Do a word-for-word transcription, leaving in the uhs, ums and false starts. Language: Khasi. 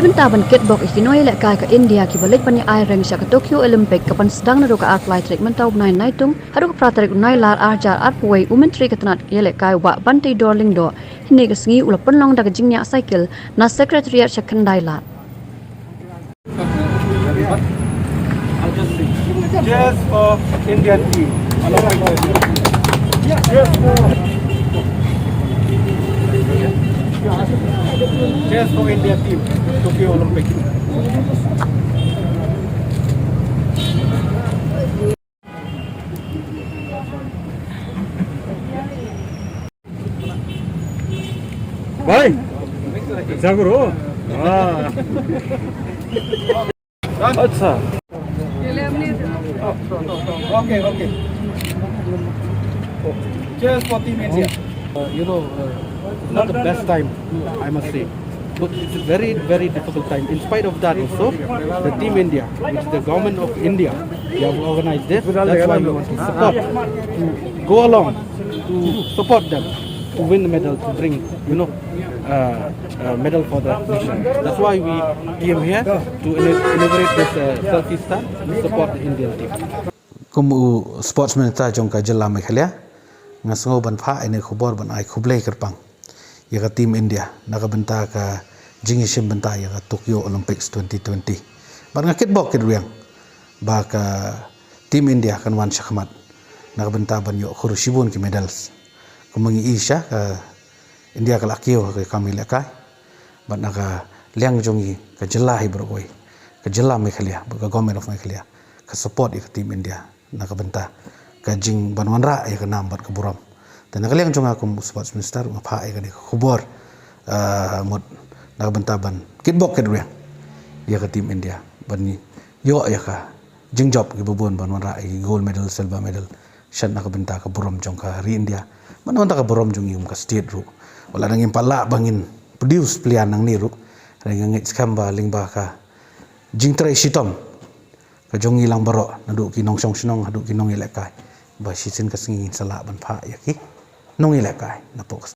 Mynta ban kitbok ïa ki nongïalehkai ka India kiba leit ban ïa aireng sha ka Tokyo Olympic ka ban sdang naduh ka arphew lai tarik mynta u bnai Naitung haduh ka phra tarik u Nailar arhajar arphew wei, u Myntri ka tnat ïalehkai u Bah Banteidor Lyngdoh hynne ka sngi u la pynlong da ka jingniah cycle na Secretariat sha Khyndai Lad. Cheers for Indian team. Cheers for, cheers for India team. Tokyo Olympic. भाइ, जागो हो। हाँ। अच्छा। Okay, okay. Cheers for Team India. Uh, you know, uh, it's not the best time, I must say. But it's a very, very difficult time. In spite of that also, the Team India, which is the government of India, they have organized this. That's why we want to support, to go along, to support them, to win the medal, to bring, you know, uh, uh, medal for the nation. That's why we came here to ina-, inaugurate this, uh, selfie stand to support the Indian team. Kum u sports minister jong ka jylla Meghalaya, nga sngew ban phah ïa ine i khubor ban ai khublei kyrpang ïa ka Team India na ka bynta ka jingïashim bynta ïa ka Tokyo Olympics twenty twenty. Bad nga kitbok kitrwiang ba ka Team India kan wan shakhmat na ka bynta ban ïoh khur shibun ki medals. Kumba ngi i shisha, ka India ka la kiew ha ka kam ïalehkai. Bad na ka liang jong ngi ka jylla hi baroh kawei, ka jylla Meghalaya bad ka Government of Meghalaya ka support ïa ka Team India na ka bynta ka jingban wanrah ïa ka nam bad ka burom. Te na ka liang jong nga kum u sports minister nga phah ïa kane ka khubor, ah, mut na ka bynta ban kitbok kitrwiang ïa ka Team India ban ïoh ïa ka jingjop kiba bun ban wanrah ïa ki gold medal, silver medal, shad na ka bynta ka burom jong ka ri India. Bad na ka bynta ka burom jong ngi kum ka state ruh. Wat la ngim pat lah ba ngin produce player nangne ruh, hynrei nga ngeit skhem ba lyngba ka jingtrei shitom ka jong ngi lang baroh, naduh ki nongshong shnong haduh ki nongïalehkai, ba shisien ka sngi ngin sa lah ban phah ïa ki nongïalehkai napoh ka